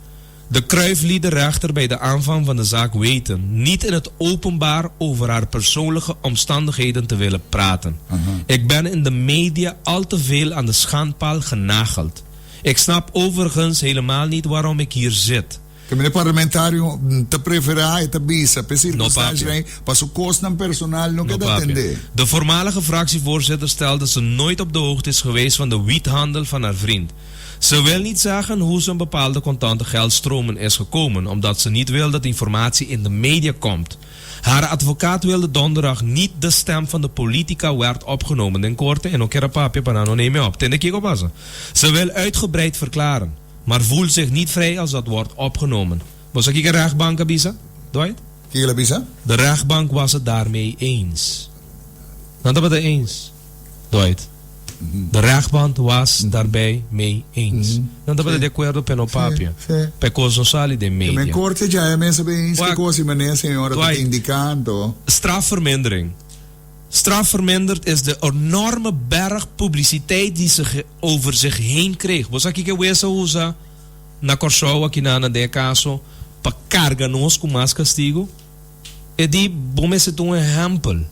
De Kruijff liet de rechter bij de aanvang van de zaak weten niet in het openbaar over haar persoonlijke omstandigheden te willen praten. Ik ben in de media al te veel aan de schandpaal genageld. Ik snap overigens helemaal niet waarom ik hier zit. Ke mene parlamentario ta preferá e ta bisa p'e sirkunstanshanan ei pa su kosnan personal no keda atendé. De voormalige fractievoorzitter stelt dat ze nooit op de hoogte is geweest van de wiethandel van haar vriend. Ze wil niet zeggen hoe ze een bepaalde contante geldstromen is gekomen, omdat ze niet wil dat informatie in de media komt. Haar advocaat wilde donderdag niet de stem van de politica werd opgenomen den korte en no kier a papia pa nan no neem e op. Tende kiko pasa? Ze wil uitgebreid verklaren, maar voelt zich niet vrij als dat wordt opgenomen. Bo sa kiko e rechtbank a bisa, Dwight? Kiko el a bisa? De rechtbank was het daarmee eens. Nan tabata eens, Dwight. De rechtbank was daarbij mee eens. Nan tabata di akuerdo p'e no papia, p'e kos no sali den media. Men korte dja e mester be eens ki kos i manera señora ta indikando. Strafvermindering. Strafverminderd is de enorme berg publiciteit die ze over zich heen kreeg. Bo sa kiko e wes a usa na Kòrsou akinan den e kaso pa karga nos ku mas kastigu? E di bo mester ta un ehèmpel.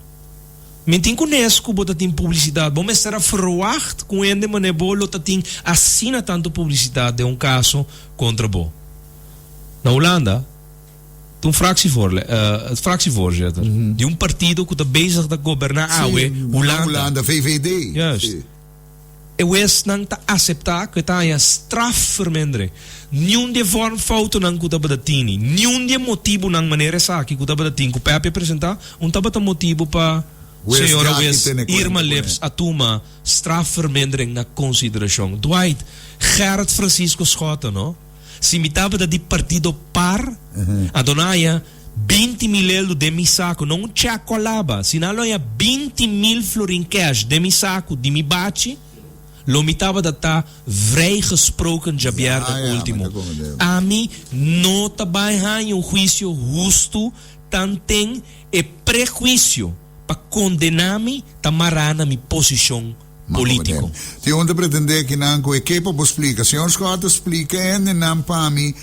Mi tin kunes ku bo ta tin publisidat. Bo mester a ferwagt ku hende manera bo lo ta tin asina tantu publisidat den un kaso kontra bo. Na Hulanda ta un fractievoorzitter di un partido ku ta bezig ta goberná awe Hulanda. Hulanda, VVD. Juist. E huesnan ta aseptá ku e ta haña strafvermindering. Niun di e vormfoutonan ku tabata tini, niun di e motibunan manera esaki ku tabata tin ku Pepe a presentá, un tabata motibu pa señora hues Irma Lips a tuma strafvermindering na konsiderashon. Dwight, Gerrit Francisco Schotte, no? Si mi tabata di partido par, anto nan haña 20,000 eldo den mi saku, no un chèk ku a laba. Si nan lo haña 20,000 florin kèsh den mi saku di mi bachi, lo mi tabata ta vrijgesproken djabièrnè último. Ami no ta bai haña un huisio hustu tanten e prehuisio pa kondená mi ta mará na mi posishon polítiko. Tin un ta pretendé kinan ku e ke pa bo splika. Señor Schotte splika hendenan pa mi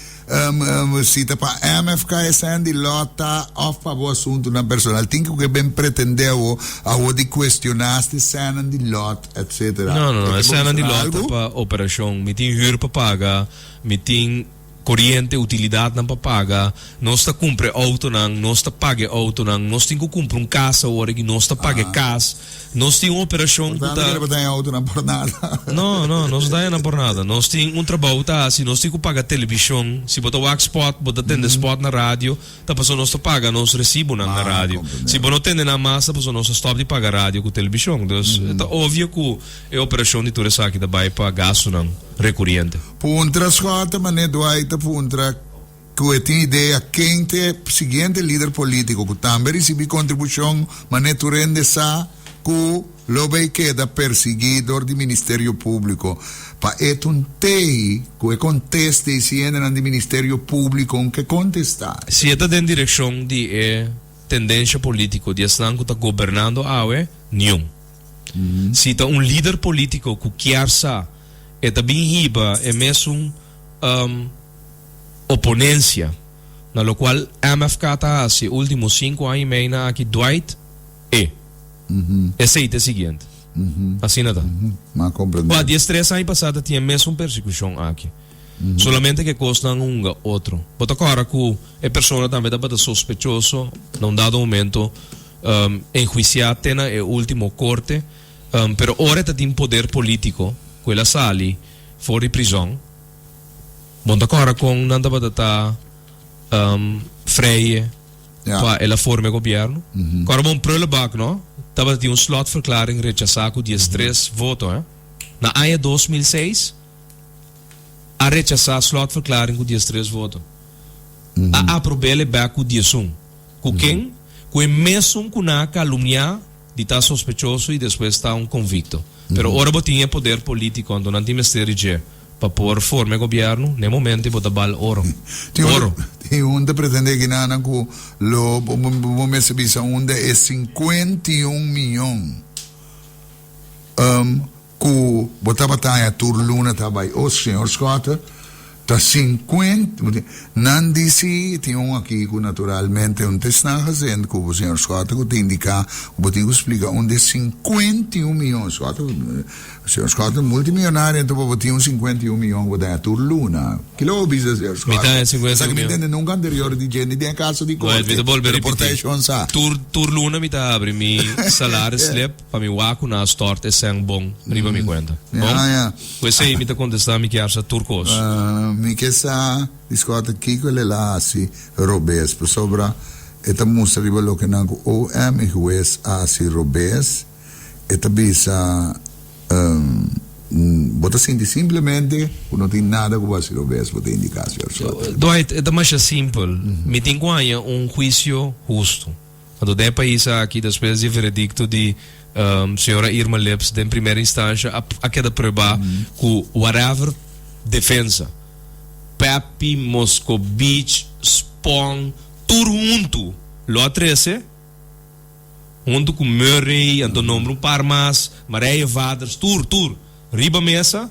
si ta pa MFKSN di lòt ta òf pa bo asuntunan personal. Tin ku ke ben pretendé awo awo di kuestioná sti sènan di lòt etcetera. No, no, no. E sènan di lòt ta pa operashon. Mi tin hür pa paga, mi tin Koriente, utilidatnan pa paga, nos ta kumpra e outonan, nos ta paga e outonan, nos tin ku kumpra un kas awor aki, nos ta paga e kas, nos tin un operashon ku ta. Por tanto kere pa daña outonan por nada. No, no, nos no daña nan por nada. Nos tin un trabou ta hasi, nos tin ku paga televishon. Si bo ta wak spòt, bo ta tende spòt na radio, ta pasobra nos ta paga nos resibonan na radio. Si bo no tende nan mas, ta pasobra nos a stòp di paga radio ku televishon. Dus, ta obvio ku e operashon di tur esaki ta bai pa gastunan rekuriente. Puntra Schotte mane Dwight ta puntra cu e tin idea ken t'e siguiente lider politico cu tambe ricibi contribucion mane tur hende sa cu lo bay keda persigui dor di Ministerio Publico pa e ta un tei cu e conteste y si hendenan di Ministerio Publico un ke contesta. Si e ta den direccion di e tendencia politico di esnan cu ta gobernando awe, niun. Si ta un lider politico cu kier sa e ta bin hiba e mesun oponencia na locual MFK ta haci e ultimo cinco aña y mei na aki Dwight E. Esey ta e siguiente. Asina ta. Cua 13 aña pasa ta tin e mesun persecucion aki. Solamente cu e cosnan hunga otro. Bo ta cora cu e persona tambe tabata sospechoso na un dado momento enhuicia te na e ultimo corte. Pero ora e ta tin poder politico cu el a sali for di prizon, bo no ta cora con nan tabata ta vrije pa el a forma e gobierno? Cora bo un prullenbak no tabata tin un slotverklaring rechasa cu 13 voto eh. Na aña 2006 a rechasa slotverklaring cu 13 voto. A aprobele bek cu 11. Cu ken? Cu e mesun cu nan a calumnia. Di ta sospechoso y despues ta un convicto. Pero ora bo tin e poder politico anto nan tin mester di dje pa por forma e gobierno, na e momento bo ta bal oro. Oro. Tin un ta pretende aki nan cu lo bo mester bisa unda e 51 miyon cu bo tabata haña tur luna ta bay. Oh, señor Schotte, ta 50, nan di si tin un aki cu naturalmente un ta esnan gezind cu señor Schotte cu ta indica cu bo tin cu splica unda e 51 miyon. Schotte, señor Schotte multimillonario, anto bo tin un 51 miyon cu bo ta haña tur luna. Kilo bo bisa, señor Mi Schotte? ta haña 51 Esaki mi miyon. tende nunca anterior di dje, ni den e caso di Bueno, corte, mi ta bolbe pero por ta ripiti. e sa. Tur luna mi ta habri mi salaris slip pa mi wak ku nan a stort e sèn bon riba mi kuenta. Bon? Ja, ja. Ku esei mi ta kontestá mi kier sa tur kos. Mi ke sa di Schotte kiko el a hasi robes, pasobra e ta mustra riba loke nan ku OM i hues a hasi robes. E ta bisa, Bo ta sinti simplemente ku no tin nada ku bo hasi robes, bo ta indiká, señor Schotte. Dwight, e ta masha simpel. Mi tin ku haña un huisio hustu. Anto den e pais aki despues di e veredicto di señora Irma Lips den primera instancia a keda prueba cu whatever defensa, Peppy, Moscow Beach, Spong, tur hunto lo a trece hunto cu Murray, anto nombra un par mas, Marije Vaders, tur, tur riba mesa,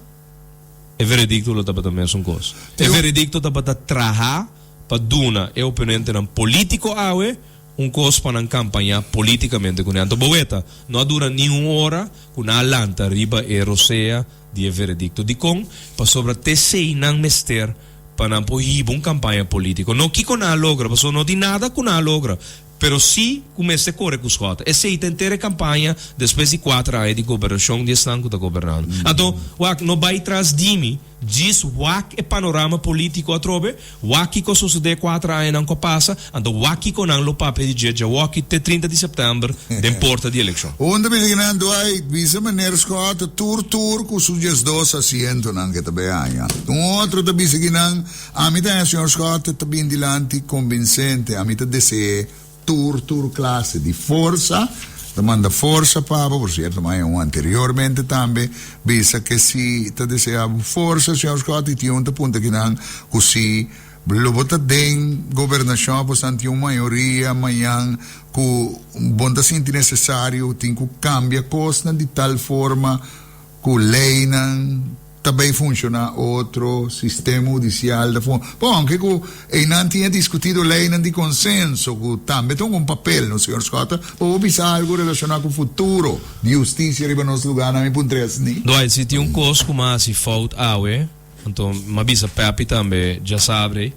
e veredicto lo tabata mesun cos. E veredicto tabata traha pa duna e oponentenan politico awe un cos pa nan campaña politicamente cune. Anto bo weta, no a dura ni un ora cu nan a lanta riba e rosea di e veredicto. Dicon? Pasobra t'esey nan mester pa nan por hiba un campaña politico. No kico nan a logra, pasobra no tin nada cu nan a logra, pero si cu mester core cu Schotte. Esey ta henter e campaña despues di cuater aña di gobernacion di esnan cu ta gobernando. Anto, wak, no bay tras di mi. Djis wak e panorama politico atrobe, wak kico a sosode e cuater añanan cu a pasa, anto wak kico nan lo papia di dje djawoki te 30 di september den porta di eleccion. Un ta bisa kinan Dwight, bisa meneer Schotte tur tur cu su 12 asientonan ke ta bay haña. Un otro ta bisa kinan, ami ta haña señor Schotte ta bin dilanti convincente, ami ta desee Tur tur clase di forsa ta manda forsa pa bo, por cierto maya un anteriormente tambe bisa ke si ta desea bo forsa señor Schotte y tin un ta punta kinan cu si lo bo ta den gobernacion aposnan tin un mayoria mañan cu bo ta sinti necesario tin cu cambia cosnan di tal forma cu leynan ta bay funciona otro sistema hudicial ta fun bon aunke cu eynan tin e discutido leynan di consenso cu tambe ta un papel no señor Schotte bo por bisa algo relaciona cu futuro di husticia riba nos lugarnan mi puntra esni. Dwight, si tin un cos cu m'a haci fout awe, anto m'a bisa Peppy tambe djasabre,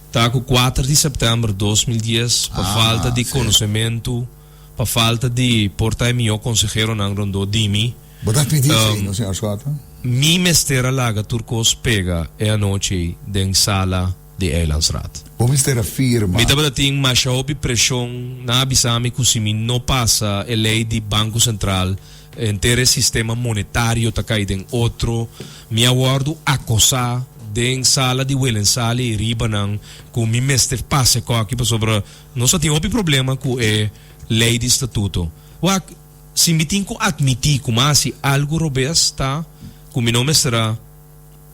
ta cu 4 di september 2010 pa falta di conocemento, pa falta di por ta e mihó conseheronan rondó di mi, Bo ta admití esei, no, señor Schotte? Mi mester a laga tur kos pega e anochi ei den sala di Eilandsraad. Bo mester a firma. Mi tabata tin masha hopi preshon. Nan a bisa mi ku si mi no pasa e lei di Banko Sentral, henter e sistema monetario ta kai den otro. Mi a wòrdu akosá den sala di Welensali ei riba nan ku mi mester pasa e kòki pasobra nos a tin hopi problema ku e lei di statuto. Wak. Si mi tin ku atmití ku mi a hasi algu robes ta ku mi no mester a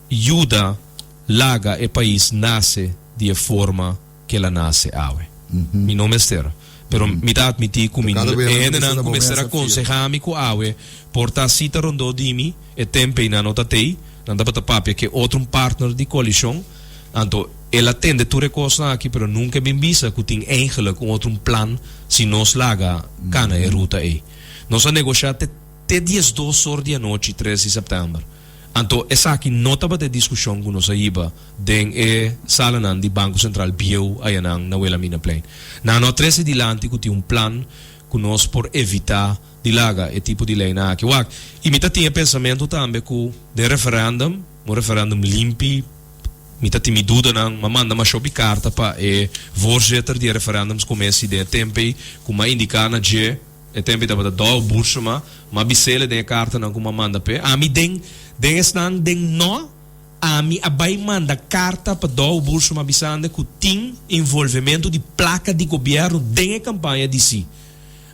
yuda laga e pais nase di e forma ku el a nase awe. Mi no mester. Pero mi ta atmití ku mi e hendenan ku mester a konsehá mi ku awe por ta así ta rondó di mi, e tempu ei nan no ta tei, nan tabata papia ku e otro un partner di koalishon. Anto el a tende tur e kosnan aki pero nunka e bin bisa ku tin eigenlik un otro un plan si nos laga kana e ruta ei. Nos a negoshá te te 12 or di anochi 3 di sèptèmber. Anto esaki no tabata e diskushon ku nos a hiba den e salanan di Banko Sentral bieu ayanan na Wilhelminaplein. Nan no a trese dilanti ku tin un plan ku nos por evitá di laga e tipo di leinan aki. Wak, i mi ta tin e pensamentu tambe ku den referèndum, un referèndum limpi, Mi ta tin mi dudanan, m'a manda masha hopi karta pa e voorzitter di e referendumscommissie den e temp ei ku m'a indiká na dje, e temp ei tabata Douwe Boersema, m'a bis'ele den e kartanan ku m'a manda p'e. Ami den den esnan den nò, ami a bai manda karta pa Douwe Boersema bisande ku tin involvimentu di plaka di gobièrnu den e kampaña di sí.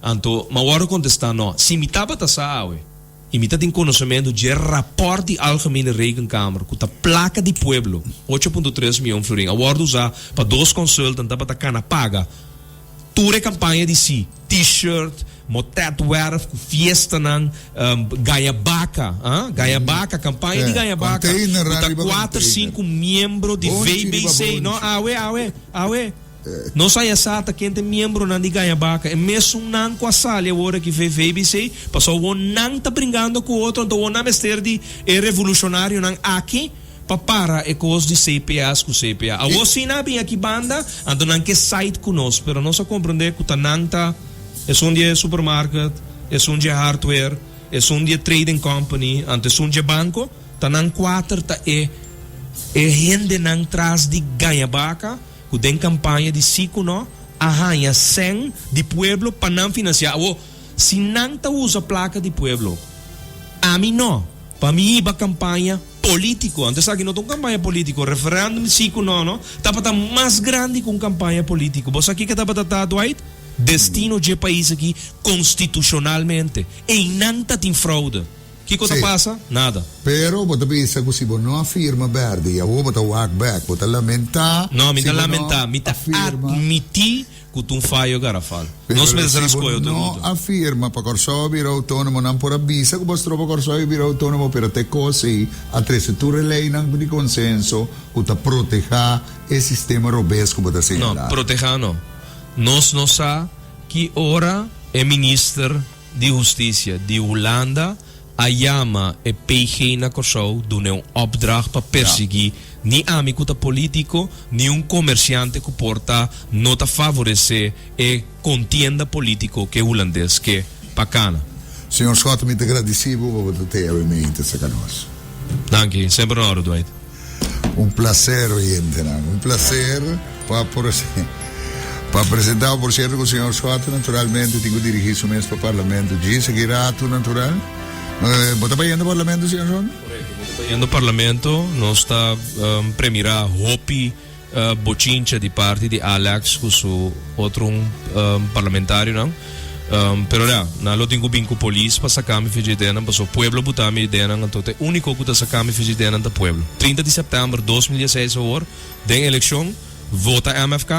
Anto m'a wòrdu kontestá nò. Si mi tabata sa awe. i mi ta tin konosementu dje rapòrt di Algemene Rekenkamer ku ta plaka di pueblo, 8.3 mion florin, a wòrdu usá pa dos consultant tabata kana paga tur e kampaña di sí, T-shirt, motetwerf ku fiestanan, gaña baka, ah, gaña baka, kampaña di gaña baka, ku ta kuater, sinku miembro di VBC, no, awe, awe, awe, nos a ya sa ta ken ta e miembronan di gaña baka, e mesunnan ku a sali awor aki fe VBC, pasobra awor nan ta bringando ku otro, anto awor nan mester di e revolushonarionan aki pa para e kos di CPS ku CPA. Awor si nan a bin aki banda, anto nan ke side ku nos, pero nos a komprende ku ta nan ta esun di e supermarket, esun di e hardware, esun di e trading company, anto esun di e banko, ta nan kuater ta e e hendenan tras di gaña baka ku den kampaña di si ku no a haña sèn di pueblo pa nan finansiá. Awor, si nan ta usa plaka di pueblo, ami no, pa mi hiba kampaña Polítiko. Anto esaki no ta un kampaña polítiko. Referèndum sí ku no no tabata mas grandi ku un kampaña polítiko. Bo sa kiko tabata ta, Dwight? Destino dje pais aki konstitushonalmente. Einan ta tin froude. Kiko ta Sí. pasa? Nada. Pero bo ta bisa ku si bo no a firma bèrde i awor bo ta wak bèk, bo ta lamentá No, mi si ta bo no lamentá. Mi ta a firma. atmití Ku ta un fayo garafal. Nos Pero mester a si bo skohe otro no ruta. a firma pa Kòrsou a bira outónomo, nan por a bisa ku bo a stroba Kòrsou a bira outónomo, pero te kos ei a trese tur e leinan di konsenso ku ta protehá e sistema robes ku bo ta No, señalá. protehá no. Nos no sa ki ora e minister di hustisia di Hulanda a yama e PG na Kòrsou dun'é un opdracht pa persiguí ni ami ku ta polítiko ni un komersiante ku por ta no ta favoresé e kontienda polítiko ku e hulandes ke pa kana. Señor Schotte mi ta gradisí bo pa bo ta te awe meinte saka nos. Danki, semper na ora Dwight. Un placer oyentenan, un placer pa por pa presenta. Por cierto cu señor Schotte naturalmente tin cu dirigi su mes pa Parlamento djis aki rato natural. Bo ta bayendo Parlamento señor Schotte? Correcto, mi ta bayendo Parlamento. Nos ta premira hopi Bochincha di parti di Alex cu su otro un parlamentarionan. Pero ya, nan lo tin cu bin cu polis pa saca mi frigidernan pasobra pueblo buta mi ideanan anto ta e unico cu ta saca mi frigidernan ta pueblo. 30 di september 2016 awor den eleccion vota MFK,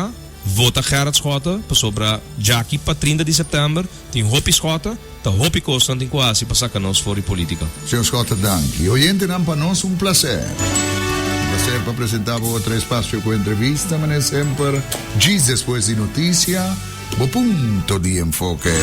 vota Gerrit Schotte pasobra djaki pa 30 di september Tin hopi Schotte, ta hopi kosnan tin ku hasi pa saka nos for di politika. Señor Schotte danki. Oyentenan pa nos un placer. Un placer pa presenta bo otro espacio cu entrevista manera semper djis despues di noticia bo punto di enfoke.